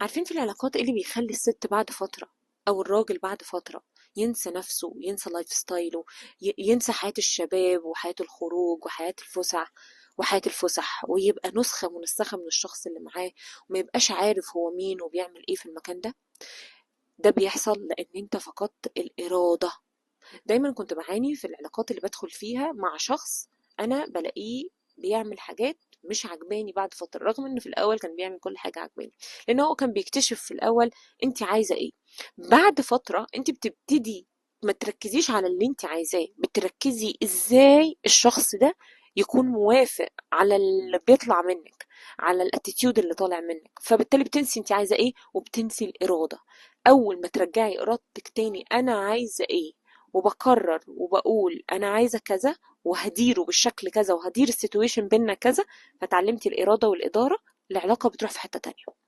عارفين في العلاقات ايه اللي بيخلي الست بعد فترة او الراجل بعد فترة ينسى نفسه، ينسى lifestyle ه، ينسى حياة الشباب وحياة الخروج وحياة الفسح وحياة الفسح، ويبقى نسخة منسخة من الشخص اللي معاه وما يبقاش عارف هو مين وبيعمل ايه في المكان ده؟ ده بيحصل لان انت فقدت الإرادة. دايما كنت بعاني في العلاقات اللي بدخل فيها مع شخص انا بلاقيه بيعمل حاجات مش عجباني بعد فترة، رغم انه في الاول كان بيعمل كل حاجة عجباني، لان هو كان بيكتشف في الاول انت عايزة ايه. بعد فترة انت بتبتدي ما تركزيش على اللي انت عايزاه، بتركزي ازاي الشخص ده يكون موافق على اللي بيطلع منك، على ال attitude اللي طالع منك، فبالتالي بتنسي انت عايزة ايه وبتنسي الإرادة. اول ما ترجعي ارادتك تاني، انا عايزة ايه، وبقرر وبقول انا عايزة كذا وهديره بالشكل كذا وهدير ال situation بينا كذا، فتعلمتي الإرادة والإدارة، العلاقة بتروح في حتة تانية.